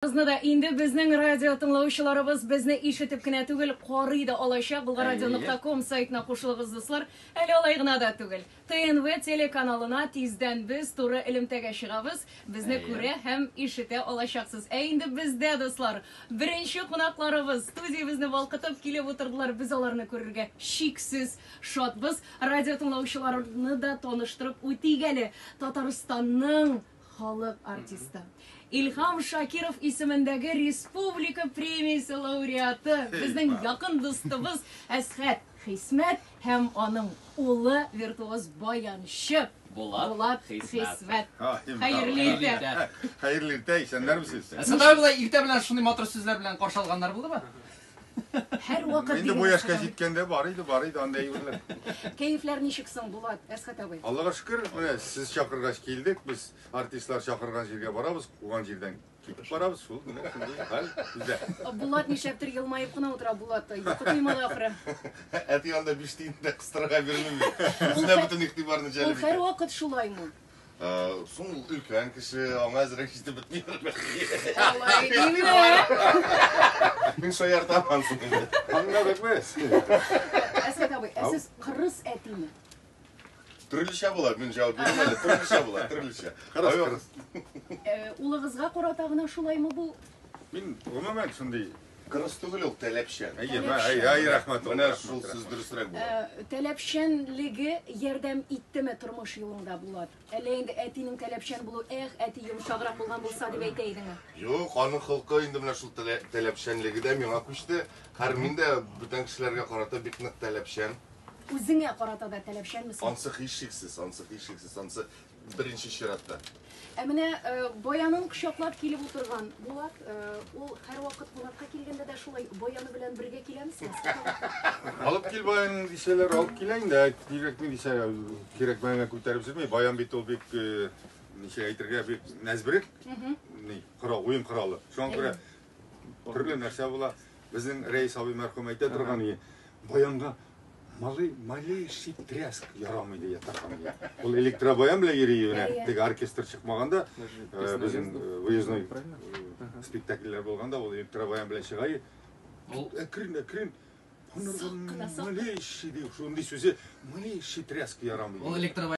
Кызны да инде безнең радио тыңлаучыларыбыз безне ишетеп кенә түгел, карый да алачак. Булгарадио.ком сайтына кушылыгыз, дуслар. Әле алай гына да түгел. ТНВ телеканалына тиздән без туры элемтәгә чыгабыз. Безне күрә һәм ишетә алачаксыз. Ә инде бездә, дуслар, беренче кунакларыбыз студиябезне балкытып килеп утырдылар. Без аларны күрергә чиксез шатбыз. Радио тыңлаучыларны да таныштырып үтик әле. Татарстанның халык артисты. Илһам Шакиров исемендәге республика премиясе лауреаты, безнең якын дустыбыз Әсхәт Хисмәт һәм аның улы виртуоз баянчы Булат Хисмәт. Хәерле иртә. Хәерле иртә, исәннәрмесез? Әсхәт абый, болай иртә белән шундый матур сүзләр белән каршы алганнар булдымы? Һәрвакыт. Инде бу яшькә җиткәндә бар иде, бар иде андый әйберләр. Кәефләр ничек соң, Булат, Әсхәт абый? Аллага шөкер, менә сез чакыргач килдек, без артистлар чакырган җиргә барабыз, куган җирдән китеп барабыз, шул менә шундый хәл бездә. Булат нишләптер елмаеп кына утыра, Булат, йокы туймады ахры. Әти анда 5 тиен дә кыстырырга бирмим бит. Үзенә бөтен игътибарны җәлеп итә. Ул һәрвакыт шулаймы? Соң ул өлкән кеше, аңа әзрәк җитеп бетмидер бәлки. Алай димә. Мин шаяртам ансын инде. Аңладык без. Әсхәт абый, ә сез кырыс әтиме? Төрлечә була, мин җавап бирәм әле. Төрлечә була, төрлечә. Кырыс, кырыс. Улыгызга карата гына шулаймы бу? Мин гомумән шундый Кырыс түгел ул, таләпчән. Әйе, әй, рәхмәт. Менә шул сүз дөресрәк була. Таләпчәнлеге ярдәм иттеме тормыш юлыңда, Булат? Әллә инде әтинең таләпчән булу, эх, әти йомшаграк булган булса дип әйтә идеңме? Юк, аның холкы инде менә шул таләпчәнлеге дә миңа күчте. Һәр мин дә бүтән кешеләргә карата бик нык таләпчән. Үзеңә карата да таләпчәнме соң? Ансы һичшиксез, ансы һичшиксез, ансы беренче чиратта. Ә менә баянын кочаклап килеп утырган Булат, ул һәрвакыт кунакка килгәндә дә шулай баяны белән бергә киләме соң? Алып кил баянын дисәләр, алып килә инде. Кирәкми дисә, кирәкмәгәнгә күтәреп йөрми. Баян бит ул бик, ничек әйтергә, бик нәзберек, ни, корал, уен коралы. Шуңа күрә төрле нәрсә була. Безнең Рәис абый мәрхүм әйтә торган иде, баянга малый, малейший тряск ярамый ди ятакан. Ул электробаян белән йөри менә, теге оркестр чыкмаганда, безнең выездной спектакльләр булганда ул электробаян белән чыга. Ул әкрен, әкрен малейший ди, шундый сүзе, малейший тряск ярамый. Ул электробаян